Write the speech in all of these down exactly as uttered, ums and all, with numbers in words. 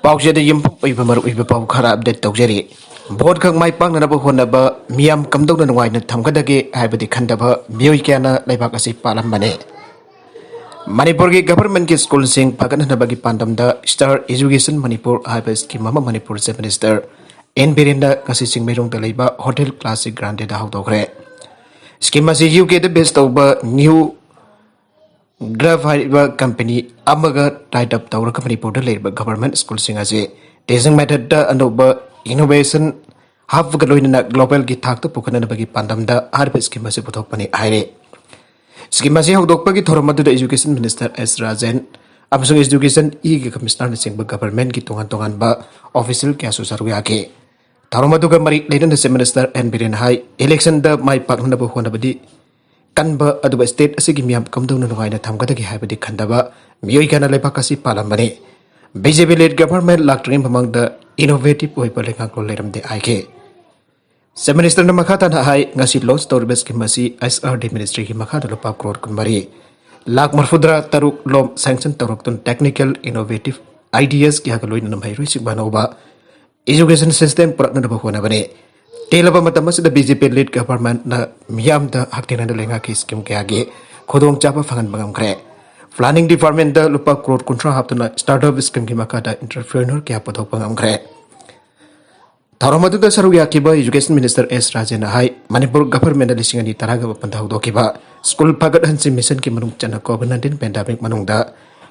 ꯄꯥꯎꯆꯦꯗ ꯌꯨꯝꯐꯝ ꯑꯣꯏꯕ ꯃꯔꯨꯑꯣꯏꯕ ꯄꯥꯎ ꯈꯔ ꯑꯞꯗꯦꯠ ꯇꯧꯖꯔꯤ꯫ ꯚꯣꯠ ꯈꯛ ꯃꯥꯏ ꯄꯥꯛꯅꯅꯕ ꯍꯣꯠꯅꯕ, ꯃꯤꯌꯥꯝ ꯀꯝꯗꯧꯅ ꯅꯨꯡꯉꯥꯏꯅ ꯊꯝꯒꯗꯒꯦ ꯍꯥꯏꯕꯗꯤ ꯈꯟꯗꯕ ꯃꯤꯑꯣꯏ ꯀꯌꯥꯅ ꯂꯩꯕꯥꯛ ꯑꯁꯤ ꯄꯥꯜꯂꯝꯕꯅꯤ꯫ ꯃꯅꯤꯄꯨꯔꯒꯤ ꯒꯚꯔꯟꯃꯦꯟꯠꯀꯤ ꯁ꯭ꯀꯨꯜꯁꯤꯡ ꯐꯒꯠꯍꯟꯅꯕꯒꯤ ꯄꯥꯟꯗꯝꯗ Star Education Manipur ꯍꯥꯏꯕ ꯁ꯭ꯀꯤꯝ ꯑꯃ ꯃꯅꯤꯄꯨꯔ ꯆꯤꯐ ꯃꯤꯅꯤꯁꯇꯔ ꯑꯦꯟ ꯕꯤꯔꯦꯟꯅ ꯉꯁꯤ ꯆꯤꯡꯃꯩꯔꯣꯡꯗ ꯂꯩꯕ ꯍꯣꯇꯦꯜ ꯀ꯭ꯂꯥꯁꯤꯛ ꯒ꯭ꯔꯥꯟꯗꯦꯗ ꯍꯧꯗꯣꯛꯈ꯭ꯔꯦ꯫ ꯁ꯭ꯀꯤꯝ ꯑꯁꯤ ꯌꯨ ꯀꯦꯗ ꯕꯦꯁ ꯇꯧꯕ ꯅ꯭ꯌꯨ ꯒ꯭ꯔꯥꯐ ꯍꯥꯏꯔꯤꯕ ꯀꯝꯄꯅꯤ ꯑꯃꯒ ꯇꯥꯏꯠ ꯑꯞ ꯇꯧꯔꯒ ꯃꯅꯤꯄꯨꯔꯗ ꯂꯩꯔꯤꯕ ꯒꯚꯔꯟꯃꯦꯟꯠ ꯁ꯭ꯀꯨꯜꯁꯤꯡ ꯑꯁꯤ ꯇꯤꯆꯤꯡ ꯃꯦꯊꯗꯇ ꯑꯅꯧꯕ ꯏꯅꯣꯚꯦꯁꯟ ꯍꯥꯞꯄꯒ ꯂꯣꯏꯅꯅ ꯒ꯭ꯂꯣꯕꯦꯜꯒꯤ ꯊꯥꯛꯇ ꯄꯨꯈꯠꯅꯅꯕꯒꯤ ꯄꯥꯟꯗꯝꯗ ꯍꯥꯏꯔꯤꯕ ꯁ꯭ꯀꯤꯝ ꯑꯁꯤ ꯄꯨꯊꯣꯛꯄꯅꯤ ꯍꯥꯏꯔꯤ꯫ ꯁ꯭ꯀꯤꯝ ꯑꯁꯤ ꯍꯧꯗꯣꯛꯄꯒꯤ ꯊꯧꯔꯝ ꯑꯗꯨꯗ ꯏꯖꯨꯀꯦꯁꯟ ꯃꯤꯅꯤꯁꯇꯔ ꯑꯦꯁ ꯔꯥꯖꯦꯟ ꯑꯃꯁꯨꯡ ꯏꯖꯨꯀꯦꯁꯟ ꯏꯒꯤ ꯀꯃꯤꯁꯅꯔꯅꯆꯤꯡꯕ ꯒꯚꯔꯟꯃꯦꯟꯠꯀꯤ ꯇꯣꯉꯥꯟ ꯇꯣꯉꯥꯟꯕ ꯑꯣꯐꯤꯁꯤꯌꯦꯜ ꯀꯌꯥꯁꯨ ꯁꯔꯨꯛ ꯌꯥꯈꯤ꯫ ꯊꯧꯔꯝ ꯑꯗꯨꯒ ꯃꯔꯤ ꯂꯩꯅꯅ ꯆꯤꯐ ꯃꯤꯅꯤꯁꯇꯔ ꯑꯦꯟ ꯕꯤꯔꯦꯟ ꯍꯥꯏ, ꯏꯂꯦꯛꯁꯟꯗ ꯃꯥꯏ ꯄꯥꯛꯅꯅꯕ ꯍꯣꯠꯅꯕꯗꯤ ꯀꯟꯕ, ꯑꯗꯨꯒ ꯁ꯭ꯇꯦꯠ ꯑꯁꯤꯒꯤ ꯃꯤꯌꯥꯝ ꯀꯝꯗꯧꯅ ꯅꯨꯡꯉꯥꯏꯅ ꯊꯝꯒꯗꯒꯦ ꯍꯥꯏꯕꯗꯤ ꯈꯟꯗꯕ ꯃꯤꯑꯣꯏ ꯀꯌꯥꯅ ꯂꯩꯕꯥꯛ ꯑꯁꯤ ꯄꯥꯜꯂꯝꯕꯅꯤ꯫ ꯕꯤ ꯖꯦ ꯄꯤ ꯂꯦꯗ ꯒꯚꯔꯟꯃꯦꯟꯠ ꯂꯥꯛꯇ꯭ꯔꯤꯉꯩ ꯃꯃꯥꯡꯗ ꯏꯅꯣꯚꯦꯇꯤꯚ ꯑꯣꯏꯕ ꯂꯩꯉꯥꯛꯂꯣꯟ ꯂꯩꯔꯝꯗꯦ ꯍꯥꯏꯈꯤ꯫ ꯆꯤꯐ ꯃꯤꯅꯤꯁꯇꯔꯅ ꯃꯈꯥ ꯇꯥꯅ ꯍꯥꯏ, ꯉꯁꯤ ꯂꯣꯟꯆ ꯇꯧꯔꯤꯕ ꯁ꯭ꯀꯤꯝ ꯑꯁꯤ ꯑꯦꯁ ꯑꯥꯔ ꯗꯤ ꯃꯤꯅꯤꯁꯇ꯭ꯔꯤꯒꯤ ꯃꯈꯥꯗ ꯂꯨꯄꯥ ꯀ꯭ꯔꯣꯔ ꯀꯨꯟꯃꯔꯤ, ꯂꯥꯈ ꯃꯔꯤꯐꯨꯇꯔꯥ ꯇꯔꯨꯛ ꯂꯣꯝ ꯁꯦꯡꯁꯟ ꯇꯧꯔꯛꯇꯨꯅ ꯇꯦꯛꯅꯤꯀꯦꯜ ꯏꯅꯣꯚꯦꯇꯤꯚ ꯑꯥꯏꯗꯤꯌꯥꯁ ꯀꯌꯥꯒ ꯂꯣꯏꯅꯅ ꯃꯍꯩꯔꯣꯏꯁꯤꯡꯕꯨ ꯑꯅꯧꯕ ꯏꯖꯨꯀꯦꯁꯟ ꯁꯤꯁꯇꯦꯝ ꯄꯨꯔꯛꯅꯅꯕ ꯍꯣꯠꯅꯕꯅꯤ꯫ ꯇꯦꯜꯂꯕ ꯃꯇꯝ ꯑꯁꯤꯗ ꯕꯤ ꯖꯦ ꯄꯤ ꯂꯦꯗ ꯒꯚꯔꯟꯃꯦꯟꯠꯅ ꯃꯤꯌꯥꯝꯗ ꯍꯛꯊꯦꯡꯅꯅ ꯂꯩꯉꯥꯛꯀꯤ ꯁ꯭ꯀꯤꯝ ꯀꯌꯥꯒꯤ ꯈꯨꯗꯣꯡꯆꯥꯕ ꯐꯪꯍꯟꯕ ꯉꯝꯈ꯭ꯔꯦ꯫ ꯄ꯭ꯂꯥꯅꯤꯡ ꯗꯤꯄꯥꯔꯠꯃꯦꯟꯠꯇ ꯂꯨꯄꯥ ꯀ꯭ꯔꯣꯔ ꯀꯨꯟꯊ꯭ꯔꯥ ꯍꯥꯞꯇꯨꯅ ꯁ꯭ꯇꯥꯔꯠ ꯑꯞ ꯁ꯭ꯀꯤꯝꯒꯤ ꯃꯈꯥꯗ ꯑꯦꯟꯇꯔꯄ꯭ꯔꯦꯅꯔ ꯀꯌꯥ ꯄꯨꯊꯣꯛꯄ ꯉꯝꯈ꯭ꯔꯦ꯫ ꯊꯧꯔꯝ ꯑꯗꯨꯗ ꯁꯔꯨꯛ ꯌꯥꯈꯤꯕ ꯏꯖꯨꯀꯦꯁꯟ ꯃꯤꯅꯤꯁꯇꯔ ꯑꯦꯁ ꯔꯥꯖꯦꯟꯅ ꯍꯥꯏ, ꯃꯅꯤꯄꯨꯔ ꯒꯚꯔꯟꯃꯦꯟꯠꯅ ꯂꯤꯁꯤꯡ ꯑꯅꯤ ꯇꯔꯥꯒ ꯃꯥꯄꯟꯗ ꯍꯧꯗꯣꯛꯈꯤꯕ ꯁ꯭ꯀꯨꯜ ꯐꯒꯠꯍꯟꯁꯤ ꯃꯤꯁꯟꯒꯤ ꯃꯅꯨꯡ ꯆꯟꯅ ꯀꯣꯚꯤꯗ ꯅꯥꯏꯟꯇꯤꯟ ꯄꯦꯟꯗꯦꯃꯤꯛ ꯃꯅꯨꯡꯗ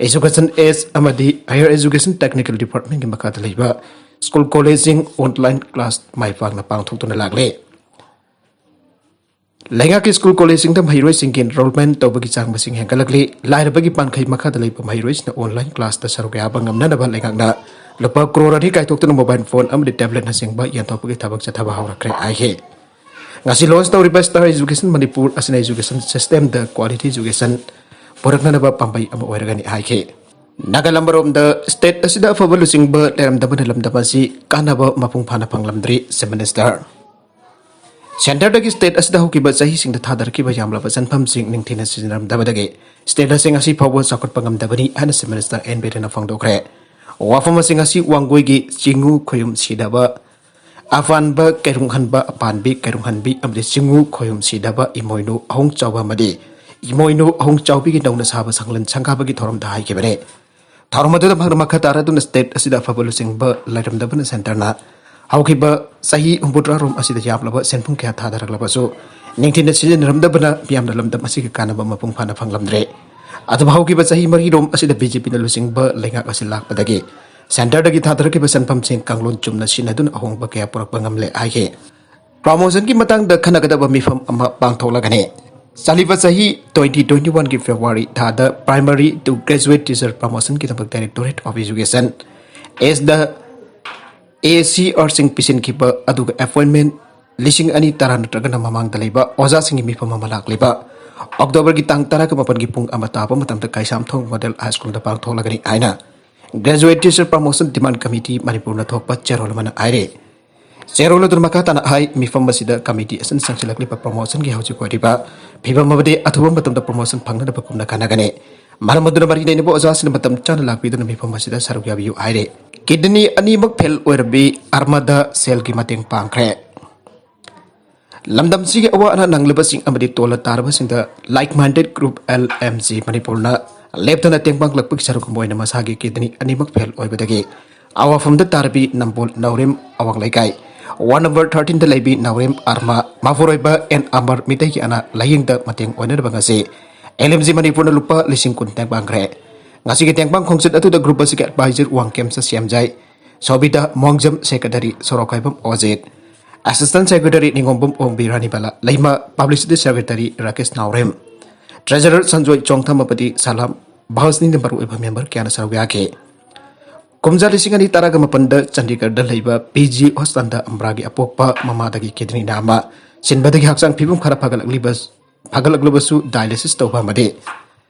ꯏꯖꯨꯀꯦꯁꯟ ꯑꯦꯖ ꯑꯃꯗꯤ ꯍꯥꯌꯔ ꯏꯖꯨꯀꯦꯁꯟ ꯇꯦꯛꯅꯤꯀꯦꯜ ꯗꯤꯄꯥꯔꯠꯃꯦꯟꯠꯀꯤ ꯃꯈꯥꯗ ꯂꯩꯕ ꯁ꯭ꯀꯨꯜ ꯀꯣꯂꯦꯖꯁꯤꯡ ꯑꯣꯟꯂꯥꯏꯟ ꯀ꯭ꯂꯥꯁ ꯃꯥꯏ ꯄꯥꯛꯅ ꯄꯥꯡꯊꯣꯛꯇꯨꯅ ꯂꯥꯛꯂꯦ꯫ ꯂꯩꯉꯥꯛꯀꯤ ꯁ꯭ꯀꯨꯜ ꯀꯣꯂꯦꯖꯁꯤꯡꯗ ꯃꯍꯩꯔꯣꯏꯁꯤꯡꯒꯤ ꯑꯦꯟꯔꯣꯜꯃꯦꯟꯠ ꯇꯧꯕꯒꯤ ꯆꯥꯡ ꯃꯁꯤꯡ ꯍꯦꯟꯒꯠꯂꯛꯂꯤ꯫ ꯂꯥꯏꯔꯕꯒꯤ ꯄꯥꯟꯈꯩ ꯃꯈꯥꯗ ꯂꯩꯕ ꯃꯍꯩꯔꯣꯏꯁꯤꯡꯅ ꯑꯣꯟꯂꯥꯏꯟ ꯀ꯭ꯂꯥꯁꯇ ꯁꯔꯨꯛ ꯌꯥꯕ ꯉꯝꯅꯅꯕ ꯂꯩꯉꯥꯛꯅ ꯂꯨꯄꯥ ꯀ꯭ꯔꯣꯔ ꯑꯅꯤ ꯀꯥꯏꯊꯣꯛꯇꯨꯅ ꯃꯣꯕꯥꯏꯜ ꯐꯣꯟ ꯑꯃꯗꯤ ꯇꯦꯕ꯭ꯂꯦꯠꯅꯆꯤꯡꯕ ꯌꯦꯟꯊꯣꯛꯄꯒꯤ ꯊꯕꯛ ꯆꯠꯊꯕ ꯍꯧꯔꯛꯈ꯭ꯔꯦ ꯍꯥꯏꯈꯤ꯫ ꯉꯁꯤ ꯂꯣꯟꯆ ꯇꯧꯔꯤꯕ ꯁ꯭ꯇꯥꯔ ꯏꯖꯨꯀꯦꯁꯟ ꯃꯅꯤꯄꯨꯔ ꯑꯁꯤꯅ ꯏꯖꯨꯀꯦꯁꯟ ꯁꯤꯁꯇꯦꯝꯗ ꯀ꯭ꯋꯥꯂꯤꯇꯤ ꯏꯖꯨꯀꯦꯁꯟ ꯄꯨꯔꯛꯅꯅꯕ ꯄꯥꯝꯕꯩ ꯑꯃ ꯑꯣꯏꯔꯒꯅꯤ ꯍꯥꯏꯈꯤ꯫ ꯅꯥꯒꯥꯂꯝꯕꯔꯣꯝꯗ ꯁ꯭ꯇꯦꯠ ꯑꯁꯤꯗ ꯑꯐꯕ ꯂꯨꯆꯤꯡꯕ ꯂꯩꯔꯝꯗꯕꯅ ꯂꯝꯗꯝ ꯑꯁꯤ ꯀꯥꯟꯅꯕ ꯃꯄꯨꯡ ꯐꯥꯅ ꯐꯪꯂꯝꯗ꯭ꯔꯤ, ꯆꯤꯐ ꯃꯤꯅꯤꯁꯇꯔ꯫ ꯁꯦꯟꯇꯔꯗꯒꯤ ꯁ꯭ꯇꯦꯠ ꯑꯁꯤꯗ ꯍꯧꯈꯤꯕ ꯆꯍꯤꯁꯤꯡꯗ ꯊꯥꯗꯔꯛꯈꯤꯕ ꯌꯥꯝꯂꯕ ꯁꯦꯟꯐꯝꯁꯤꯡ ꯅꯤꯡꯊꯤꯅ ꯁꯤꯖꯤꯟꯅꯔꯝꯗꯕꯗꯒꯤ ꯁ꯭ꯇꯦꯠ ꯑꯁꯤ ꯉꯁꯤ ꯐꯥꯎꯕ ꯆꯥꯎꯈꯠꯄ ꯉꯝꯗꯕꯅꯤ ꯍꯥꯏꯅ ꯆꯤꯐ ꯃꯤꯅꯤꯁꯇꯔ ꯑꯦꯟ ꯕꯤꯔꯦꯟꯅ ꯐꯣꯡꯗꯣꯛꯈ꯭ꯔꯦ꯫ ꯋꯥꯐꯝ ꯑꯁꯤ ꯉꯁꯤ ꯋꯥꯡꯒꯣꯏꯒꯤ ꯆꯤꯡꯉꯨ ꯈꯣꯌꯨꯝ ꯁꯤꯗꯕ ꯑꯄꯥꯟꯕ ꯀꯩꯔꯨꯡꯍꯟꯕ, ꯑꯄꯥꯟꯕꯤ ꯀꯩꯔꯨꯡꯍꯟꯕꯤ ꯑꯃꯗꯤ ꯆꯤꯡꯉꯨ ꯈꯣꯌꯨꯝ ꯁꯤꯗꯕ ꯏꯃꯣꯏꯅꯨ ꯑꯍꯣꯡ ꯆꯥꯎꯕ ꯑꯃꯗꯤ ꯏꯃꯣꯏꯅꯨ ꯑꯍꯣꯡ ꯆꯥꯎꯕꯤꯒꯤ ꯅꯧꯅ ꯁꯥꯕ ꯁꯪꯂꯦꯟ ꯁꯪꯒꯥꯕꯒꯤ ꯊꯧꯔꯝꯗ ꯍꯥꯏꯈꯤꯕꯅꯤ꯫ ꯊꯧꯔꯝ ꯑꯗꯨꯗ ꯃꯈꯥ ꯇꯥꯔꯗꯨꯅ ꯁ꯭ꯇꯦꯠ ꯑꯁꯤꯗ ꯑꯐꯕ ꯂꯨꯆꯤꯡꯕ ꯂꯩꯔꯝꯗꯕꯅ ꯁꯦꯟꯇꯔꯅ ꯍꯧꯈꯤꯕ ꯆꯍꯤ ꯍꯨꯝꯐꯨꯇꯔꯥ ꯔꯣꯝ ꯑꯁꯤꯗ ꯌꯥꯝꯂꯕ ꯁꯦꯟꯐꯝ ꯀꯌꯥ ꯊꯥꯗꯔꯛꯂꯕꯁꯨ ꯅꯤꯡꯊꯤꯅ ꯁꯤꯖꯤꯟꯅꯔꯝꯗꯕꯅ ꯃꯤꯌꯥꯝꯅ ꯂꯝꯗꯝ ꯑꯁꯤꯒꯤ ꯀꯥꯟꯅꯕ ꯃꯄꯨꯡ ꯐꯥꯅ ꯐꯪꯂꯝꯗ꯭ꯔꯦ꯫ ꯑꯗꯨꯕꯨ ꯍꯧꯈꯤꯕ ꯆꯍꯤ ꯃꯔꯤꯔꯣꯝ ꯑꯁꯤꯗ ꯕꯤ ꯖꯦ ꯄꯤꯅ ꯂꯨꯆꯤꯡꯕ ꯂꯩꯉꯥꯛ ꯑꯁꯤ ꯂꯥꯛꯄꯗꯒꯤ ꯁꯦꯟꯇꯔꯗꯒꯤ ꯊꯥꯗꯔꯛꯈꯤꯕ ꯁꯦꯟꯐꯝꯁꯤꯡ ꯀꯥꯡꯂꯣꯟ ꯆꯨꯝꯅ ꯁꯤꯖꯤꯟꯅꯗꯨꯅ ꯑꯍꯣꯡꯕ ꯀꯌꯥ ꯄꯨꯔꯛꯄ ꯉꯝꯂꯦ ꯍꯥꯏꯈꯤ꯫ ꯄ꯭ꯔꯃꯣꯁꯟꯒꯤ ꯃꯇꯥꯡꯗ ꯈꯟꯅꯒꯗꯕ ꯃꯤꯐꯝ ꯑꯃ ꯄꯥꯡꯊꯣꯛꯂꯒꯅꯤ꯫ ꯆꯠꯂꯤꯕ ꯆꯍꯤ twenty twenty-one ꯒꯤ February ꯊꯥꯗ primary to graduate teacher promotion ꯒꯤꯗꯃꯛ Directorate of Education, ꯑꯦꯁꯗ, ꯑꯦ ꯁꯤ ꯑꯥꯔꯁꯤꯡ ꯄꯤꯁꯤꯟꯈꯤꯕ ꯑꯗꯨꯒ ꯑꯦꯄꯣꯏꯟꯃꯦꯟ ꯂꯤꯁꯤꯡ ꯑꯅꯤ ꯇꯔꯥ ꯅꯠꯇ꯭ꯔꯒꯅ ꯃꯃꯥꯡꯗ ꯂꯩꯕ ꯑꯣꯖꯥꯁꯤꯡꯒꯤ ꯃꯤꯐꯝ ꯑꯃ ꯂꯥꯛꯂꯤꯕ ꯑꯣꯛꯇꯣꯕꯔꯒꯤ ꯇꯥꯡ ꯇꯔꯥꯒ ꯃꯥꯄꯟꯒꯤ ꯄꯨꯡ ꯑꯃ ꯇꯥꯕ ꯃꯇꯝꯗ ꯀꯩꯁꯥꯝꯊꯣꯡ ꯃꯣꯗꯦꯜ ꯍꯥꯏ ꯁ꯭ꯀꯨꯜꯗ ꯄꯥꯡꯊꯣꯛꯂꯒꯅꯤ ꯍꯥꯏꯅ Graduate Teacher Promotion Demand Committee ꯃꯅꯤꯄꯨꯔꯅ ꯊꯣꯛꯄ ꯆꯦꯔꯣꯜ ꯑꯃꯅ ꯍꯥꯏꯔꯤ꯫ ꯆꯦꯔꯣꯜ ꯑꯗꯨꯅ ꯃꯈꯥ ꯇꯥꯅ ꯍꯥꯏ, ꯃꯤꯐꯝ ꯑꯁꯤꯗ ꯀꯃꯤꯇꯤ ꯑꯁꯤꯅ ꯆꯪꯁꯤꯜꯂꯛꯂꯤꯕ ꯄ꯭ꯔꯃꯣꯁꯟꯒꯤ ꯍꯧꯖꯤꯛ ꯑꯣꯏꯔꯤꯕ ꯐꯤꯕꯝ ꯑꯃꯗꯤ ꯑꯊꯨꯕ ꯃꯇꯝꯗ ꯄ꯭ꯔꯃꯣꯁꯟ ꯐꯪꯅꯅꯕ ꯀꯨꯞꯅ ꯈꯟꯅꯒꯅꯤ꯫ ꯃꯔꯝ ꯑꯗꯨꯅ ꯃꯔꯤ ꯂꯩꯅꯕ ꯑꯣꯖꯥꯁꯤꯡꯅ ꯃꯇꯝ ꯆꯥꯅ ꯂꯥꯛꯄꯤꯗꯨꯅ ꯃꯤꯐꯝ ꯑꯁꯤꯗ ꯁꯔꯨꯛ ꯌꯥꯕꯤꯌꯨ ꯍꯥꯏꯔꯤ꯫ ꯀꯤꯗꯅꯤ ꯑꯅꯤꯃꯛ ꯐꯦꯜ ꯑꯣꯏꯔꯕꯤ ꯑꯔꯃꯗ ꯁꯦꯜꯒꯤ ꯃꯇꯦꯡ ꯄꯥꯡꯈ꯭ꯔꯦ꯫ ꯂꯝꯗꯝꯁꯤꯒꯤ ꯑꯋꯥ ꯑꯅꯥ ꯅꯪꯂꯕꯁꯤꯡ ꯑꯃꯗꯤ ꯇꯣꯜꯂ ꯇꯥꯔꯕꯁꯤꯡꯗ Like Minded Group, L M G, ꯃꯅꯤꯄꯨꯔꯅ ꯂꯦꯞꯇꯅ ꯇꯦꯡꯕꯥꯡꯂꯛꯄꯒꯤ ꯁꯔꯨꯛ ꯑꯃ ꯑꯣꯏꯅ ꯃꯁꯥꯒꯤ ꯀꯤꯗꯅꯤ ꯑꯅꯤꯃꯛ ꯐꯦꯜ ꯑꯣꯏꯕꯗꯒꯤ ꯑꯋꯥꯐꯝꯗ ꯇꯥꯔꯕꯤ ꯅꯝꯕꯣꯜ ꯅꯥꯎꯔꯦꯝ ꯑꯋꯥꯡ ꯂꯩꯀꯥꯏ ꯋꯥꯔꯗ ꯅꯝꯕꯔ thirteen ꯗ ꯂꯩꯕꯤ ꯅꯥꯎꯔꯦꯝ ꯑꯔꯃ ꯃꯄꯨꯔꯣꯏꯕ ꯑꯦꯟ ꯑꯃꯔ ꯃꯤꯇꯩꯒꯤ ꯑꯅꯥ ꯂꯥꯌꯦꯡꯗ ꯃꯇꯦꯡ ꯑꯣꯏꯅꯅꯕ ꯉꯁꯤ L M G ꯃꯅꯤꯄꯨꯔꯅ ꯂꯨꯄꯥ ꯂꯤꯁꯤꯡ ꯀꯨꯟ ꯇꯦꯡꯕꯥꯡꯈ꯭ꯔꯦ꯫ ꯉꯁꯤꯒꯤ ꯇꯦꯡꯕꯥꯡ ꯈꯣꯡꯆꯠ ꯑꯗꯨꯗ ꯒ꯭ꯔꯨꯞ ꯑꯁꯤꯒꯤ ꯑꯦꯗꯚꯥꯏꯖꯔ ꯋꯥꯡꯈꯦꯝꯆ ꯁꯦꯝꯖꯥꯏ, ꯁꯣꯕꯤꯇꯥ ꯃꯣꯡꯖꯝ, ꯁꯦꯀ꯭ꯔꯦꯇꯔꯤ ꯁꯣꯔꯣꯛꯈꯥꯏꯕꯝ ꯑꯣꯖꯤꯠ, ꯑꯦꯁꯤꯁꯇꯦꯟ ꯁꯦꯀ꯭ꯔꯦꯇꯔꯤ ꯅꯤꯉꯣꯝꯕꯝ ꯑꯣꯡꯕꯤ ꯔꯥꯅꯤꯕꯂꯥ ꯂꯩꯃ, ꯄꯕ꯭ꯂꯤꯁꯤꯇꯤ ꯁꯦꯀ꯭ꯔꯦꯇꯔꯤ ꯔꯥꯀꯦꯁ ꯅꯥꯎꯔꯦꯝ, ꯇ꯭ꯔꯦꯖꯔꯔ ꯁꯟꯖꯣꯏ ꯆꯣꯡꯊꯥꯃꯄꯇꯤ ꯁꯂꯥꯝ, ꯚꯥꯁꯅꯤꯅ ꯃꯔꯨꯑꯣꯏꯕ ꯃꯦꯝꯕꯔ ꯀꯌꯥꯅ ꯁꯔꯨꯛ ꯌꯥꯈꯤ꯫ ꯀꯨꯝꯖꯥ ꯂꯤꯁꯤꯡ ꯑꯅꯤ ꯇꯔꯥꯒ ꯃꯥꯄꯟꯗ ꯆꯟꯗꯤꯒꯔꯗ ꯂꯩꯕ ꯄꯤ ꯖꯤ ꯍꯣꯁꯄꯤꯇꯥꯜꯗ ꯑꯝꯕ꯭ꯔꯥꯒꯤ ꯑꯄꯣꯛꯄ ꯃꯃꯥꯗꯒꯤ ꯀꯤꯗꯅꯤ ꯅꯥꯝꯃ ꯁꯤꯟꯕꯗꯒꯤ ꯍꯛꯆꯥꯡ ꯐꯤꯕꯝ ꯈꯔ ꯐꯒꯠꯂꯛꯂꯤꯕ, ꯐꯒꯠꯂꯛꯂꯕꯁꯨ ꯗꯥꯏꯂꯥꯏꯁꯤꯁ ꯇꯧꯕ ꯑꯃꯗꯤ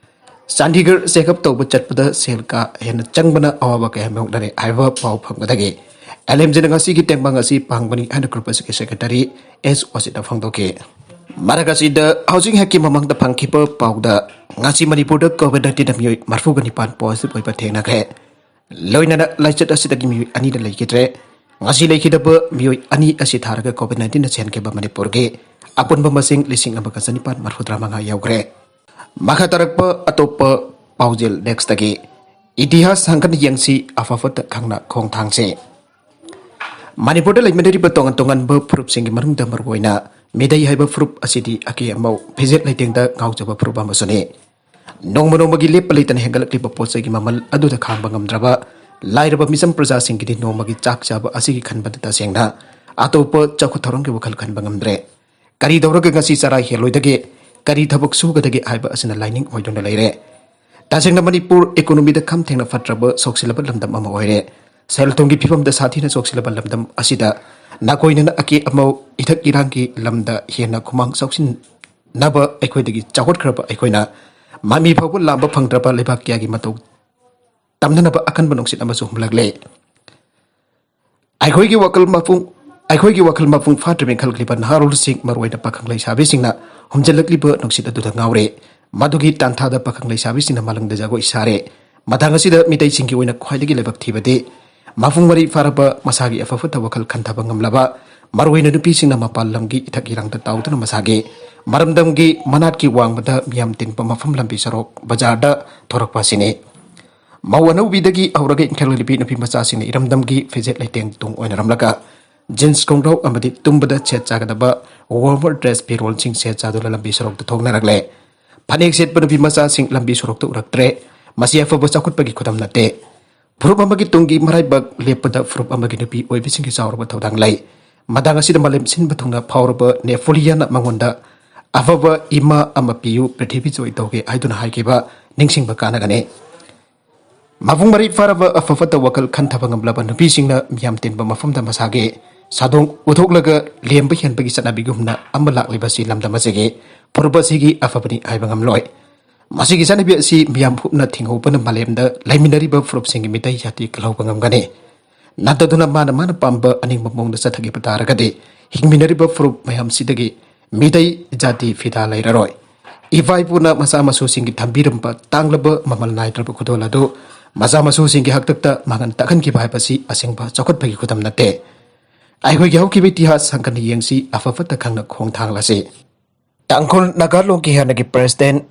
ꯆꯥꯟꯗꯤꯒꯔ ꯆꯦꯛꯑꯞ ꯇꯧꯕ ꯆꯠꯄꯗ ꯁꯦꯜ ꯀꯥ ꯍꯦꯟꯅ ꯆꯪꯕꯅ ꯑꯋꯥꯕ ꯀꯌꯥ ꯃꯥꯌꯣꯛꯅꯔꯦ ꯍꯥꯏꯕ ꯄꯥꯎ ꯐꯪꯕꯗꯒꯤ L M G ꯅ ꯉꯁꯤꯒꯤ ꯇꯦꯡꯕꯥꯡ ꯑꯁꯤ ꯄꯥꯡꯕꯅꯤ ꯍꯥꯏꯅ ꯒ꯭ꯔꯨꯞ ꯑꯁꯤꯒꯤ ꯁꯦꯀ꯭ꯔꯦꯇꯔꯤ ꯑꯦꯁ ꯑꯣꯁꯤꯠꯅ ꯐꯣꯡꯗꯣꯛꯈꯤ꯫ ꯃꯔꯛ ꯑꯁꯤꯗ ꯍꯧꯖꯤꯛ ꯉꯥꯏꯍꯥꯛꯀꯤ ꯃꯃꯥꯡꯗ ꯐꯪꯈꯤꯕ ꯄꯥꯎꯗ ꯉꯁꯤ ꯃꯅꯤꯄꯨꯔꯗ ꯀꯣꯚꯤꯗ ꯅꯥꯏꯟꯇꯤꯟꯗ ꯃꯤꯑꯣꯏ ꯃꯔꯤꯐꯨꯒ ꯅꯤꯄꯥꯟ ꯄꯣꯖꯤꯇꯤꯚ ꯑꯣꯏꯕ ꯊꯦꯡꯅꯈ꯭ꯔꯦ꯫ ꯂꯣꯏꯅꯅ ꯂꯥꯏꯆꯠ ꯑꯁꯤꯗꯒꯤ ꯃꯤꯑꯣꯏ ꯑꯅꯤꯅ ꯂꯩꯈꯤꯗ꯭ꯔꯦ꯫ ꯉꯁꯤ ꯂꯩꯈꯤꯗꯕ ꯃꯤꯑꯣꯏ ꯑꯅꯤ ꯑꯁꯤ ꯊꯥꯔꯒ COVID nineteenꯅ ꯁꯦꯟꯈꯤꯕ ꯃꯅꯤꯄꯨꯔꯒꯤ ꯑꯄꯨꯟꯕ ꯃꯁꯤꯡ ꯂꯤꯁꯤꯡ ꯑꯃꯒ ꯆꯅꯤꯄꯥꯟ ꯃꯔꯐꯨꯇꯔꯥ ꯃꯉꯥ ꯌꯧꯈ꯭ꯔꯦ꯫ ꯃꯈꯥ ꯇꯥꯔꯛꯄ ꯑꯇꯣꯞꯄ ꯄꯥꯎꯖꯦꯜ nextꯇꯒꯤ ꯏꯇꯤꯍꯥꯁ ꯍꯪꯒꯠ ꯌꯦꯡꯁꯤ, ꯑꯐ ꯐꯠꯇ ꯈꯪꯅ ꯈꯣꯡꯊꯥꯡꯁꯤ꯫ ꯃꯅꯤꯄꯨꯔꯗ ꯂꯩꯃꯤꯟꯅꯔꯤꯕ ꯇꯣꯉꯥꯟ ꯇꯣꯉꯥꯟꯕ ꯐꯨꯔꯨꯞꯁꯤꯡꯒꯤ ꯃꯅꯨꯡꯗ ꯃꯔꯨꯑꯣꯏꯅ ꯃꯤꯇꯩ ꯍꯥꯏꯕ ꯐꯨꯔꯨꯞ ꯑꯁꯤꯗꯤ ꯑꯀꯦ ꯑꯃꯧ, ꯐꯤꯖꯦꯠ ꯂꯩꯇꯦꯡꯗ ꯉꯥꯎꯖꯕ ꯐꯨꯔꯨꯞ ꯑꯃꯁꯨꯅꯤ꯫ ꯅꯣꯡꯃ ꯅꯣꯡꯃꯒꯤ ꯂꯦꯞꯄ ꯂꯩꯇꯅ ꯍꯦꯟꯒꯠꯂꯛꯂꯤꯕ ꯄꯣꯠ ꯆꯩꯒꯤ ꯃꯃꯜ ꯑꯗꯨꯗ ꯈꯥꯡꯕ ꯉꯝꯗ꯭ꯔꯕ ꯂꯥꯏꯔꯕ ꯃꯤꯆꯝ ꯄ꯭ꯔꯖꯥꯁꯤꯡꯒꯤꯗꯤ ꯅꯣꯡꯃꯒꯤ ꯆꯥꯛ ꯆꯥꯕ ꯑꯁꯤꯒꯤ ꯈꯟꯕꯗ ꯇꯁꯦꯡꯅ ꯑꯇꯣꯞꯄ ꯆꯥꯎꯈꯠ ꯊꯧꯔꯥꯡꯒꯤ ꯋꯥꯈꯜ ꯈꯟꯕ ꯉꯝꯗ꯭ꯔꯦ꯫ ꯀꯔꯤ ꯇꯧꯔꯒ ꯉꯁꯤ ꯆꯔꯥ ꯍꯦꯜꯂꯣꯏꯗꯒꯦ, ꯀꯔꯤ ꯊꯕꯛ ꯁꯨꯒꯗꯒꯦ ꯍꯥꯏꯕ ꯑꯁꯤꯅ ꯂꯥꯏꯅꯤꯡ ꯑꯣꯏꯗꯨꯅ ꯂꯩꯔꯦ꯫ ꯇꯁꯦꯡꯅ ꯃꯅꯤꯄꯨꯔ economyꯗ ꯈꯝ ꯊꯦꯡꯅ ꯐꯠꯇ꯭ꯔꯕ ꯁꯣꯛꯆꯤꯜꯂꯕ ꯂꯝꯗꯝ ꯑꯃ ꯑꯣꯏꯔꯦ꯫ ꯁꯦꯜ ꯊꯨꯝꯒꯤ ꯐꯤꯕꯝꯗ ꯁꯥꯊꯤꯅ ꯁꯣꯛꯆꯤꯜꯂꯕ ꯂꯝꯗꯝ ꯑꯁꯤꯗ ꯅꯈꯣꯏꯅ ꯑꯀꯦ ꯑꯃꯧ, ꯏꯊꯛ ꯏꯔꯥꯡꯒꯤ ꯂꯝꯗ ꯍꯦꯟꯅ ꯈꯨꯃꯥꯡ ꯆꯥꯎꯁꯤꯟꯅꯕ ꯑꯩꯈꯣꯏꯗꯒꯤ ꯆꯥꯎꯈꯠꯈ꯭ꯔꯕ ꯑꯩꯈꯣꯏꯅ ꯃꯃꯤ ꯐꯥꯎꯕ ꯂꯥꯝꯕ ꯐꯪꯗ꯭ꯔꯕ ꯂꯩꯕꯥꯛ ꯀꯌꯥꯒꯤ ꯃꯇꯧ ꯇꯝꯅꯅꯕ ꯑꯀꯟꯕ ꯅꯨꯡꯁꯤꯠ ꯑꯃꯁꯨ ꯍꯨꯝꯂꯛꯂꯦ꯫ ꯑꯩꯈꯣꯏꯒꯤ ꯋꯥꯈꯜ ꯃꯄꯨꯡ ꯑꯩꯈꯣꯏꯒꯤ ꯋꯥꯈꯜ ꯃꯄꯨꯡ ꯐꯥꯗ꯭ꯔꯤꯕ ꯏꯟꯈꯠꯂꯛꯂꯤꯕ ꯅꯍꯥꯔꯣꯜꯁꯤꯡ, ꯃꯔꯨꯑꯣꯏꯅ ꯄꯥꯈꯪ ꯂꯩꯁꯥꯕꯤꯁꯤꯡꯅ ꯍꯨꯝꯖꯤꯜꯂꯛꯂꯤꯕ ꯅꯨꯡꯁꯤꯠ ꯑꯗꯨꯗ ꯉꯥꯎꯔꯦ꯫ ꯃꯗꯨꯒꯤ ꯇꯥꯟꯊꯥꯗ ꯄꯥꯈꯪ ꯂꯩꯁꯥꯕꯤꯁꯤꯡꯅ ꯃꯥꯂꯪꯗ ꯖꯒꯣꯏ ꯁꯥꯔꯦ꯫ ꯃꯇꯥꯡ ꯑꯁꯤꯗ ꯃꯤꯇꯩꯁꯤꯡꯒꯤ ꯑꯣꯏꯅ ꯈ꯭ꯋꯥꯏꯗꯒꯤ ꯂꯥꯏꯕꯛ ꯊꯤꯕꯗꯤ ꯃꯄꯨꯡ ꯃꯔꯩ ꯐꯥꯔꯕ, ꯃꯁꯥꯒꯤ ꯑꯐ ꯐꯠꯇ ꯋꯥꯈꯜ ꯈꯟꯊꯕ ꯉꯝꯂꯕ, ꯃꯔꯨꯑꯣꯏꯅ ꯅꯨꯄꯤꯁꯤꯡꯅ ꯃꯄꯥꯟ ꯂꯝꯒꯤ ꯏꯊꯛ ꯏꯔꯥꯡꯗ ꯇꯥꯎꯗꯨꯅ ꯃꯁꯥꯒꯤ ꯃꯔꯝꯗꯝꯒꯤ ꯃꯅꯥꯠꯀꯤ ꯋꯥꯡꯃꯗ ꯃꯤꯌꯥꯝ ꯇꯤꯟꯕ ꯃꯐꯝ, ꯂꯝꯕꯤ ꯁꯣꯔꯣꯛ, ꯕꯖꯥꯔꯗ ꯊꯣꯔꯛꯄ ꯑꯁꯤꯅꯤ꯫ ꯃꯧ ꯑꯅꯧꯕꯤꯗꯒꯤ ꯍꯧꯔꯒ ꯏꯟꯈꯠꯂꯛꯂꯤꯕꯤ ꯅꯨꯄꯤ ꯃꯆꯥꯁꯤꯡꯅ ꯏꯔꯝꯗꯝꯒꯤ ꯐꯤꯖꯦꯠ ꯂꯩꯇꯦꯡ ꯇꯨꯡ ꯑꯣꯏꯅꯔꯝꯂꯒ jeans ꯈꯣꯡꯒ꯭ꯔꯥꯎ ꯑꯃꯗꯤ ꯇꯨꯝꯕꯗ ꯁꯦꯠ ꯆꯥꯒꯗꯕ warmer dress ꯐꯤꯔꯣꯜꯁꯤꯡ ꯁꯦꯠ ꯆꯥꯗꯨꯅ ꯂꯝꯕꯤ ꯁꯣꯔꯣꯛꯇ ꯊꯣꯛꯅꯔꯛꯂꯦ꯫ ꯐꯅꯦꯛ ꯁꯦꯠꯄ ꯅꯨꯄꯤ ꯃꯆꯥꯁꯤꯡ ꯂꯝꯕꯤ ꯁꯣꯔꯣꯛꯇ ꯎꯔꯛꯇ꯭ꯔꯦ꯫ ꯃꯁꯤ ꯑꯐꯕ ꯆꯥꯎꯈꯠꯄꯒꯤ ꯈꯨꯗꯝ ꯅꯠꯇꯦ꯫ ꯐꯨꯔꯨꯞ ꯑꯃꯒꯤ ꯇꯨꯡꯒꯤ ꯃꯔꯥꯏꯕꯛ ꯂꯦꯞꯄꯗ ꯐꯨꯔꯨꯞ ꯑꯃꯒꯤ ꯅꯨꯄꯤ ꯑꯣꯏꯕꯤꯁꯤꯡꯒꯤ ꯆꯥꯎꯔꯕ ꯊꯧꯗꯥꯡ ꯂꯩ꯫ ꯃꯇꯥꯡ ꯑꯁꯤꯗ ꯃꯥꯂꯦꯝ ꯁꯤꯟꯕ ꯊꯨꯡꯅ ꯐꯥꯎꯔꯕ ꯅꯦꯄꯣꯂꯤꯌꯟꯅ ꯃꯉꯣꯟꯗ "ꯑꯐꯕ ꯏꯃꯥ ꯑꯃ ꯄꯤꯌꯨ, ꯄ꯭ꯔꯤꯊꯤꯕꯤ ꯖꯣꯏ ꯇꯧꯒꯦ" ꯍꯥꯏꯗꯨꯅ ꯍꯥꯏꯈꯤꯕ ꯅꯤꯡꯁꯤꯡꯕ ꯀꯥꯟꯅꯒꯅꯤ꯫ ꯃꯄꯨꯡ ꯃꯔꯩ ꯐꯥꯔꯕ ꯑꯐ ꯐꯠꯇ ꯋꯥꯈꯜ ꯈꯟꯊꯕ ꯉꯝꯂꯕ ꯅꯨꯄꯤꯁꯤꯡꯅ ꯃꯤꯌꯥꯝ ꯇꯤꯟꯕ ꯃꯐꯝꯗ ꯃꯁꯥꯒꯤ ꯁꯥꯗꯣꯡ ꯎꯠꯊꯣꯛꯂꯒ ꯂꯦꯝꯕ ꯍꯦꯟꯕꯒꯤ ꯆꯠꯅꯕꯤꯒꯨꯝꯅ ꯑꯃ ꯂꯥꯛꯂꯤꯕꯁꯤ ꯂꯝꯗꯝ ꯑꯁꯤꯒꯤ ꯐꯨꯔꯨꯞ ꯑꯁꯤꯒꯤ ꯑꯐꯕꯅꯤ ꯍꯥꯏꯕ ꯉꯝꯂꯣꯏ꯫ ꯃꯁꯤꯒꯤ ꯆꯠꯅꯕꯤ ꯑꯁꯤ ꯃꯤꯌꯥꯝ ꯄꯨꯝꯅ ꯊꯤꯡꯍꯧꯕꯅ ꯃꯥꯂꯦꯝꯗ ꯂꯩꯃꯤꯟꯅꯔꯤꯕ ꯐꯨꯔꯨꯞꯁꯤꯡꯒꯤ ꯃꯤꯇꯩ ꯖꯥꯇꯤ ꯀꯜꯍꯧꯕ ꯉꯝꯒꯅꯤ꯫ ꯅꯠꯇꯗꯨꯅ ꯃꯥꯅ ꯃꯥꯅ ꯄꯥꯝꯕ ꯑꯅꯤꯡꯕ ꯃꯑꯣꯡꯗ ꯆꯠꯊꯈꯤꯕ ꯇꯥꯔꯒꯗꯤ ꯍꯤꯡꯃꯤꯟꯅꯔꯤꯕ ꯐꯨꯔꯨꯞ ꯃꯌꯥꯝꯁꯤꯗꯒꯤ ꯃꯤꯇꯩ ꯖꯥꯇꯤ ꯐꯤꯗꯥ ꯂꯩꯔꯔꯣꯏ꯫ ꯏꯄꯥ ꯏꯄꯨꯅ ꯃꯆꯥ ꯃꯁꯨꯁꯤꯡꯒꯤ ꯊꯝꯕꯤꯔꯝꯕ ꯇꯥꯡꯂꯕ ꯃꯃꯜ ꯅꯥꯏꯗ꯭ꯔꯕ ꯈꯨꯗꯣꯜ ꯑꯗꯨ ꯃꯆꯥ ꯃꯁꯨꯁꯤꯡꯒꯤ ꯍꯥꯛꯇꯛꯇ ꯃꯥꯡꯍꯟ ꯇꯥꯛꯍꯟꯈꯤꯕ ꯍꯥꯏꯕꯁꯤ ꯑꯁꯦꯡꯕ ꯆꯥꯎꯈꯠꯄꯒꯤ ꯈꯨꯗꯝ ꯅꯠꯇꯦ꯫ ꯑꯩꯈꯣꯏꯒꯤ ꯍꯧꯈꯤꯕ ꯏꯇꯤꯍꯥꯁ ꯍꯟꯒꯠꯅ ꯌꯦꯡꯁꯤ, ꯑꯐ ꯐꯠꯇ ꯈꯪꯅ ꯈꯣꯡꯊꯥꯡꯂꯁꯤ꯫ ꯇꯥꯡꯈꯨꯜ ꯅꯥꯒꯥ ꯂꯣꯟꯒꯤ ꯍꯥꯟꯅꯒꯤ president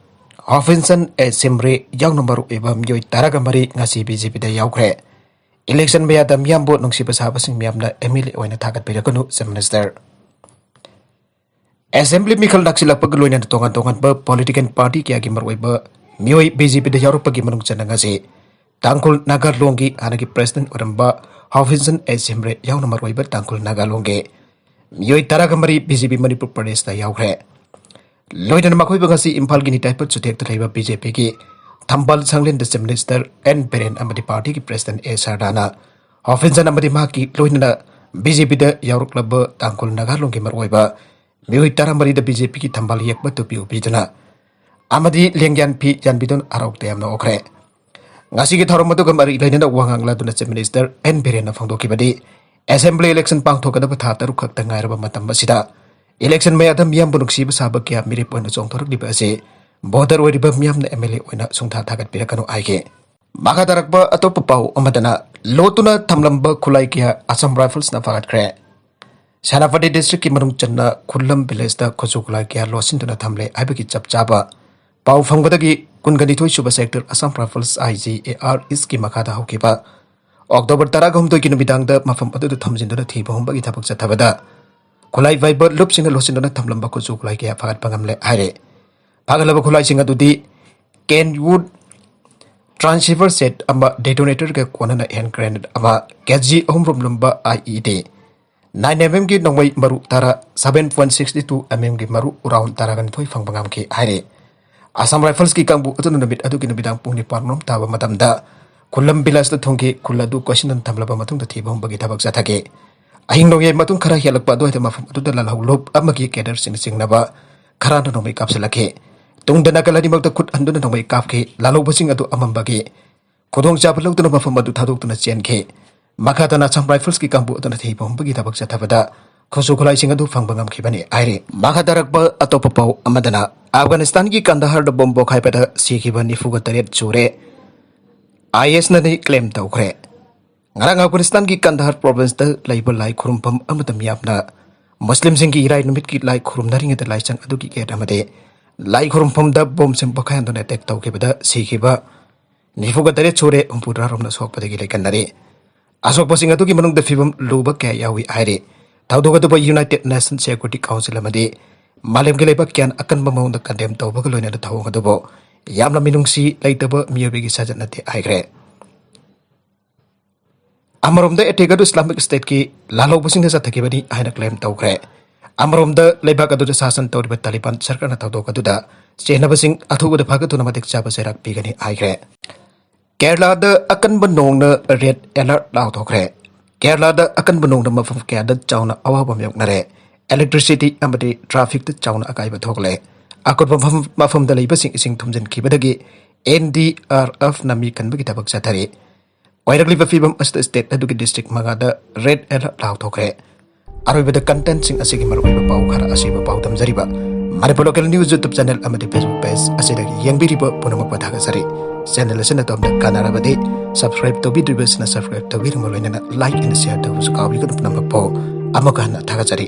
ꯍꯣꯐꯤꯟꯁꯟ ꯑꯦ ꯁꯤꯝꯔꯦ ꯌꯥꯎꯅ ꯃꯔꯨꯑꯣꯏꯕ ꯃꯤꯑꯣꯏ ꯇꯔꯥꯒ ꯃꯔꯤ ꯉꯁꯤ BJPꯗ ꯌꯥꯎꯈ꯭ꯔꯦ꯫ Election ꯃꯌꯥꯗ ꯃꯤꯌꯥꯝꯕꯨ ꯅꯨꯡꯁꯤꯕ ꯁꯥꯕꯁꯤꯡ ꯃꯤꯌꯥꯝꯅ MLA ꯑꯣꯏꯅ ꯊꯥꯒꯠꯄꯤꯔꯛꯀꯅꯨ, Chief Minister꯫ Assembly ꯃꯤꯈꯜ ꯅꯛꯁꯤꯜꯂꯛꯄꯒ ꯂꯣꯏꯅꯅ ꯇꯣꯉꯥꯟ ꯇꯣꯉꯥꯟꯕ political party ꯀꯌꯥꯒꯤ ꯃꯔꯨꯑꯣꯏꯕ ꯃꯤꯑꯣꯏ BJPꯗ ꯌꯥꯎꯔꯛꯄꯒꯤ ꯃꯅꯨꯡ ꯆꯟꯅ ꯉꯁꯤ ꯇꯥꯡꯈꯨꯜ ꯅꯥꯒꯥ ꯂꯣꯟꯒꯤ ꯍꯥꯟꯅꯒꯤ president ꯑꯣꯏꯔꯝꯕ ꯍꯣꯐꯤꯟꯁꯟ ꯑꯦ ꯁꯤꯝꯔꯦ ꯌꯥꯎꯅ ꯃꯔꯨꯑꯣꯏꯕ ꯇꯥꯡꯈꯨꯜ ꯅꯥꯒꯥ ꯂꯣꯟꯒꯤ ꯃꯤꯑꯣꯏ ꯇꯔꯥꯒ ꯃꯔꯤ BJP ꯃꯅꯤꯄꯨꯔ ꯄ꯭ꯔꯗꯦꯁꯇ ꯌꯥꯎꯈ꯭ꯔꯦ꯫ ꯂꯣꯏꯅꯅ ꯃꯈꯣꯏꯕꯨ ꯉꯁꯤ ꯏꯝꯐꯥꯜꯒꯤ ꯅꯤꯇꯥꯏꯄꯠ ꯆꯨꯊꯦꯛꯇ ꯂꯩꯕ BJPꯒꯤ ꯊꯝꯕꯥꯜ ꯁꯪꯂꯦꯟꯗ Chief Minister ꯑꯦꯟ ꯕꯤꯔꯦꯟ ꯑꯃꯗꯤ partyꯒꯤ president ꯑꯦ ꯁꯔꯗꯥꯅ ꯍꯣꯐꯤꯟꯁꯟ ꯑꯃꯗꯤ ꯃꯍꯥꯛꯀꯤ ꯂꯣꯏꯅꯅ BJPꯗ ꯌꯥꯎꯔꯛꯂꯕ ꯇꯥꯡꯈꯨꯜ ꯅꯥꯒꯥ ꯂꯣꯟꯒꯤ ꯃꯔꯨꯑꯣꯏꯕ ꯃꯤꯑꯣꯏ ꯇꯔꯥꯃꯔꯤꯗ BJPꯒꯤ ꯊꯝꯕꯥꯜ ꯌꯦꯛꯄ ꯇꯨꯄꯤ ꯎꯞꯄꯤꯗꯨꯅ ꯑꯃꯗꯤ ꯂꯦꯡꯌꯥꯟ ꯐꯤ ꯌꯥꯟꯕꯤꯗꯨꯅ ꯍꯔꯥꯎ ꯇꯌꯥꯝꯅ ꯑꯣꯛꯈ꯭ꯔꯦ꯫ ꯉꯁꯤꯒꯤ ꯊꯧꯔꯝ ꯑꯗꯨꯒ ꯃꯔꯤ ꯂꯩꯅꯅ ꯋꯥ ꯉꯥꯡꯂꯗꯨꯅ Chief Minister ꯑꯦꯟ ꯕꯤꯔꯦꯟꯅ ꯐꯣꯡꯗꯣꯛꯈꯤꯕꯗꯤ, Assembly election ꯄꯥꯡꯊꯣꯛꯀꯗꯕ ꯊꯥ ꯇꯔꯨꯛ ꯈꯛꯇ ꯉꯥꯏꯔꯕ ꯃꯇꯝ ꯑꯁꯤꯗ election ꯃꯌꯥꯗ ꯃꯤꯌꯥꯝꯕꯨ ꯅꯨꯡꯁꯤꯕ ꯁꯥꯕ ꯀꯌꯥ ꯃꯤꯔꯦꯞ ꯑꯣꯏꯅ ꯆꯣꯡꯊꯣꯔꯛꯂꯤꯕ ꯑꯁꯤ voter ꯑꯣꯏꯔꯤꯕ ꯃꯤꯌꯥꯝꯅ MLA ꯑꯣꯏꯅ ꯁꯨꯡꯊꯥ ꯊꯥꯒꯠꯄꯤꯔꯛꯀꯅꯨ ꯍꯥꯏꯈꯤ꯫ ꯃꯈꯥ ꯇꯥꯔꯛꯄ ꯑꯇꯣꯞꯄ ꯄꯥꯎ ꯑꯃꯗꯅ, ꯂꯣꯠꯇꯨꯅ ꯊꯝꯂꯝꯕ ꯈꯨꯠꯂꯥꯏ ꯀꯌꯥ Assam Riflesꯅ ꯐꯥꯒꯠꯈ꯭ꯔꯦ꯫ ꯁꯦꯅꯥꯄꯇꯤ districtꯀꯤ ꯃꯅꯨꯡ ꯆꯟꯅ ꯈꯨꯜꯂꯝ villageꯇ ꯈꯨꯠꯁꯨ ꯈꯨꯠꯂꯥꯏ ꯀꯌꯥ ꯂꯣꯠꯁꯤꯟꯗꯨꯅ ꯊꯝꯂꯦ ꯍꯥꯏꯕꯒꯤ ꯆꯞ ꯆꯥꯕ ꯄꯥꯎ ꯐꯪꯕꯗꯒꯤ ꯀꯨꯟꯒ ꯅꯤꯊꯣꯏ ꯁꯨꯕ sector Assam Rifles IGAR Eastꯀꯤ ꯃꯈꯥꯗ ꯍꯧꯈꯤꯕ October ꯇꯔꯥꯒ ꯍꯨꯝꯗꯣꯏꯒꯤ ꯅꯨꯃꯤꯗꯥꯡꯗ ꯃꯐꯝ ꯑꯗꯨꯗ ꯊꯝꯖꯤꯟꯗꯨꯅ ꯊꯤꯕ ꯍꯨꯝꯕꯒꯤ ꯊꯕꯛ ꯆꯠꯊꯕꯗ ꯈꯨꯠꯂꯥꯏ ꯄꯥꯏꯕ ꯂꯨꯞꯁꯤꯡꯅ ꯂꯣꯠꯁꯤꯟꯗꯨꯅ ꯊꯝꯂꯝꯕ ꯈꯨꯠꯁꯨ ꯈꯨꯠꯂꯥꯏ ꯀꯌꯥ ꯐꯥꯒꯠꯄ ꯉꯝꯂꯦ ꯍꯥꯏꯔꯦ꯫ ꯐꯥꯒꯠꯂꯕ ꯈꯨꯠꯂꯥꯏꯁꯤꯡ ꯑꯗꯨꯗꯤ ꯀꯦꯟꯋꯨꯗ transceiver set ꯑꯃ, detonatorꯒ ꯀꯣꯟꯅꯅ hand grenade ꯑꯃ, KG ꯑꯍꯨꯝ ꯔꯣꯝ ꯂꯨꯝꯕ IED nine mmꯒꯤ ꯅꯣꯡꯃꯩ ꯃꯔꯨ ꯇꯔꯥ, seven point sixty two mmꯒꯤ ꯃꯔꯨ round ꯇꯔꯥꯒ ꯅꯤꯊꯣꯏ ꯐꯪꯕ ꯉꯝꯈꯤ ꯍꯥꯏꯔꯤ꯫ Assam Riflesꯀꯤ ꯀꯥꯡꯕꯨ ꯑꯗꯨꯅ ꯅꯨꯃꯤꯠ ꯑꯗꯨꯒꯤ ꯅꯨꯃꯤꯗꯥꯡ ꯄꯨꯡ ꯅꯤꯄꯥꯟ ꯔꯣꯝ ꯇꯥꯕ ꯃꯇꯝꯗ ꯈꯨꯜꯂꯝ villageꯇ ꯊꯨꯡꯈꯤ꯫ ꯈꯨꯜ ꯑꯗꯨ ꯀꯣꯏꯁꯤꯟꯗꯨꯅ ꯊꯝꯂꯕ ꯃꯇꯨꯡꯗ ꯊꯤꯕ ꯍꯨꯝꯕꯒꯤ ꯊꯕꯛ ꯆꯠꯊꯈꯤ꯫ ꯑꯍꯤꯡ ꯅꯣꯡꯌꯥꯏ ꯃꯇꯨꯡ ꯈꯔ ꯍꯦꯜꯂꯛꯄ ꯑꯗꯨꯋꯥꯏꯗ ꯃꯐꯝ ꯑꯗꯨꯗ ꯂꯥꯜꯍꯧ ꯂꯨꯞ ꯑꯃꯒꯤ cadreꯁꯤꯡꯅ ꯆꯤꯡꯅꯕ ꯈꯔꯅ ꯅꯣꯡꯃꯩ ꯀꯥꯞꯁꯤꯜꯂꯛꯈꯤ꯫ ꯇꯨꯡꯗ ꯅꯥꯀꯜ ꯑꯅꯤꯃꯛꯇ ꯈꯨꯠ ꯍꯟꯗꯨꯅ ꯅꯣꯡꯃꯩ ꯀꯥꯞꯈꯤ꯫ ꯂꯥꯜꯍꯧꯕꯁꯤꯡ ꯑꯗꯨ ꯑꯃꯝꯕꯒꯤ ꯈꯨꯗꯣꯡꯆꯥꯕ ꯂꯧꯗꯨꯅ ꯃꯐꯝ ꯑꯗꯨ ꯊꯥꯗꯣꯛꯇꯨꯅ ꯆꯦꯟꯈꯤ꯫ ꯃꯈꯥ ꯇꯥꯅ Assam Riflesꯀꯤ ꯀꯥꯡꯕꯨ ꯑꯗꯨꯅ ꯊꯤꯕ ꯍꯨꯝꯕꯒꯤ ꯊꯕꯛ ꯆꯠꯊꯕꯗ ꯈꯨꯠꯁꯨ ꯈꯨꯠꯂꯥꯏꯁꯤꯡ ꯑꯗꯨ ꯐꯪꯕ ꯉꯝꯈꯤꯕꯅꯤ ꯍꯥꯏꯔꯤ꯫ ꯃꯈꯥ ꯇꯥꯔꯛꯄ ꯑꯇꯣꯞꯄ ꯄꯥꯎ ꯑꯃꯗꯅ, ꯑꯐꯒꯥꯅꯤꯁꯇꯥꯟꯒꯤ ꯀꯟꯗꯥꯍꯔꯗ bomb ꯄꯣꯈꯥꯏꯕꯗ ꯁꯤꯈꯤꯕ ꯅꯤꯐꯨꯒ ꯇꯔꯦꯠ ꯁꯨꯔꯦ꯫ ꯑꯥꯏ ꯑꯦꯁꯅꯗꯤ ꯀ꯭ꯂꯦꯝ ꯇꯧꯈ꯭ꯔꯦ꯫ ꯉꯔꯥꯡ ꯑꯐꯒꯥꯅꯤꯁꯇꯥꯟꯒꯤ ꯀꯟꯗꯍꯔ ꯄ꯭ꯔꯣꯚꯤꯟꯁꯇ ꯂꯩꯕ ꯂꯥꯏ ꯈꯨꯔꯨꯝꯐꯝ ꯑꯃꯗ ꯃꯤꯌꯥꯝꯅ ꯃꯨꯁꯂꯤꯝꯁꯤꯡꯒꯤ ꯏꯔꯥꯏ ꯅꯨꯃꯤꯠꯀꯤ ꯂꯥꯏ ꯈꯨꯔꯨꯝꯅꯔꯤꯉꯩꯗ ꯂꯥꯏꯁꯪ ꯑꯗꯨꯒꯤ ꯒꯦꯠ ꯑꯃꯗꯤ ꯂꯥꯏ ꯈꯨꯔꯨꯝꯐꯝꯗ ꯕꯣꯝꯁꯤꯡ ꯄꯣꯈꯥꯏꯍꯟꯗꯨꯅ ꯑꯦꯇꯦꯛ ꯇꯧꯈꯤꯕꯗ ꯁꯤꯈꯤꯕ ꯅꯤꯐꯨꯒ ꯇꯔꯦꯠ ꯁꯨꯔꯦ, ꯍꯨꯝꯐꯨꯇꯔꯥ ꯔꯣꯝꯅ ꯁꯣꯛꯄꯗꯒꯤ ꯂꯩꯀꯟꯅꯔꯤ꯫ ꯑꯁꯣꯛꯄꯁꯤꯡ ꯑꯗꯨꯒꯤ ꯃꯅꯨꯡꯗ ꯐꯤꯕꯝ ꯂꯨꯕ ꯀꯌꯥ ꯌꯥꯎꯏ ꯍꯥꯏꯔꯤ꯫ ꯊꯧꯗꯣꯛ ꯑꯗꯨꯕꯨ ꯌꯨꯅꯥꯏꯇꯦꯗ ꯅꯦꯁꯟ ꯁꯦꯀ꯭ꯌꯨꯔꯤꯇꯤ ꯀꯥꯎꯟꯁꯤꯜ ꯑꯃꯗꯤ ꯃꯥꯂꯦꯝꯒꯤ ꯂꯩꯕꯥꯛ ꯀꯌꯥꯅ ꯑꯀꯟꯕ ꯃꯑꯣꯡꯗ ꯀꯟꯗꯦꯝ ꯇꯧꯕꯒ ꯂꯣꯏꯅꯅ ꯊꯧꯑꯣꯡ ꯑꯗꯨꯕꯨ ꯌꯥꯝꯅ ꯃꯤꯅꯨꯡꯁꯤ ꯂꯩꯇꯕ ꯃꯤꯑꯣꯏꯕꯒꯤ ꯁꯥꯖꯠ ꯅꯠꯇꯦ ꯍꯥꯏꯈ꯭ꯔꯦ꯫ ꯑꯃꯔꯣꯝꯗ ꯑꯦꯇꯦꯛ ꯑꯗꯨ ꯏꯁꯂꯥꯃꯤꯛ ꯁ꯭ꯇꯦꯠꯀꯤ ꯂꯥꯜꯍꯧꯕꯁꯤꯡꯅ ꯆꯠꯊꯈꯤꯕꯅꯤ ꯍꯥꯏꯅ ꯀ꯭ꯂꯦꯝ ꯇꯧꯈ꯭ꯔꯦ꯫ ꯑꯃꯔꯣꯝꯗ ꯂꯩꯕꯥꯛ ꯑꯗꯨꯗ ꯁꯥꯁꯟ ꯇꯧꯔꯤꯕ ꯇꯥꯂꯤꯕꯥꯟ ꯁꯔꯀꯥꯔꯅ ꯊꯧꯗꯣꯛ ꯑꯗꯨꯗ ꯆꯦꯟꯅꯕꯁꯤꯡ ꯑꯊꯨꯕꯗ ꯐꯥꯒꯠꯇꯨꯅ ꯃꯇꯤꯛ ꯆꯥꯕ ꯆꯩꯔꯥꯛ ꯄꯤꯒꯅꯤ ꯍꯥꯏꯈ꯭ꯔꯦ꯫ ꯀꯦꯔꯂꯥꯗ ꯑꯀꯟꯕ ꯅꯣꯡꯅ ꯔꯦꯗ ꯑꯦꯂꯔꯠ ꯂꯥꯎꯊꯣꯛꯈ꯭ꯔꯦ꯫ ꯀꯦꯔꯂꯥꯗ ꯑꯀꯟꯕ ꯅꯣꯡꯅ ꯃꯐꯝ ꯀꯌꯥꯗ ꯆꯥꯎꯅ ꯑꯋꯥꯕ ꯃꯥꯌꯣꯛꯅꯔꯦ꯫ ꯏꯂꯦꯛꯇ꯭ꯔꯤꯁꯤꯇꯤ ꯑꯃꯗꯤ ꯇ꯭ꯔꯥꯐꯤꯛꯇ ꯆꯥꯎꯅ ꯑꯀꯥꯏꯕ ꯊꯣꯛꯂꯦ꯫ ꯑꯀꯨꯠꯄ ꯃꯐꯝ, ꯃꯐꯝꯗ ꯂꯩꯕꯁꯤꯡ ꯏꯁꯤꯡ ꯊꯨꯝꯖꯤꯟꯈꯤꯕꯗꯒꯤ ꯑꯦꯟ ꯗꯤ ꯑꯥꯔ ꯑꯦꯐꯅ ꯃꯤ ꯀꯟꯕꯒꯤ ꯊꯕꯛ ꯆꯠꯊꯔꯤ꯫ ꯑꯣꯏꯔꯛꯂꯤꯕ ꯐꯤꯕꯝ ꯑꯁꯤꯗ ꯁ꯭ꯇꯦꯠ ꯑꯗꯨꯒꯤ ꯗꯤꯁꯇ꯭ꯔꯤꯛ ꯃꯉꯥꯗ ꯔꯦꯗ ꯑꯦꯂꯔꯠ ꯂꯥꯎꯊꯣꯛꯈ꯭ꯔꯦ꯫ ꯑꯔꯣꯏꯕꯗ ꯀꯟꯇꯦꯟꯠꯁꯤꯡ ꯑꯁꯤꯒꯤ ꯃꯔꯨꯑꯣꯏꯕ ꯄꯥꯎ ꯈꯔ ꯑꯁꯤꯕꯨ ꯄꯥꯎꯗꯝꯖꯔꯤꯕ Manipur local news YouTube channel ꯑꯃꯗꯤ ꯐꯦꯁꯕꯨꯛ ꯄꯦꯖ ꯑꯁꯤꯗꯒꯤ ꯌꯦꯡꯕꯤꯔꯤꯕ ꯄꯨꯝꯅꯃꯛꯄꯨ ꯊꯥꯒꯠꯆꯔꯤ꯫ ꯆꯦꯅꯦꯜ ꯑꯁꯤꯅ ꯑꯗꯣꯝꯗ ꯀꯥꯟꯅꯔꯕꯗꯤ ꯁꯕꯁꯀ꯭ꯔꯥꯏꯕ ꯇꯧꯕꯤꯗ꯭ꯔꯤꯕꯁꯤꯅ ꯁꯕꯁꯀ꯭ꯔꯥꯏꯕ ꯇꯧꯕꯤꯔꯝꯕ ꯂꯣꯏꯅꯅ ꯂꯥꯏꯛ ꯑꯦꯟ ꯁꯤꯌꯔ ꯇꯧꯕꯁꯨ ꯀꯥꯎꯕꯤꯒꯅꯨ꯫ ꯄꯨꯝꯅꯃꯛꯄꯨ ꯑꯃꯨꯛꯀ ꯍꯟꯅ ꯊꯥꯒꯠꯆꯔꯤ꯫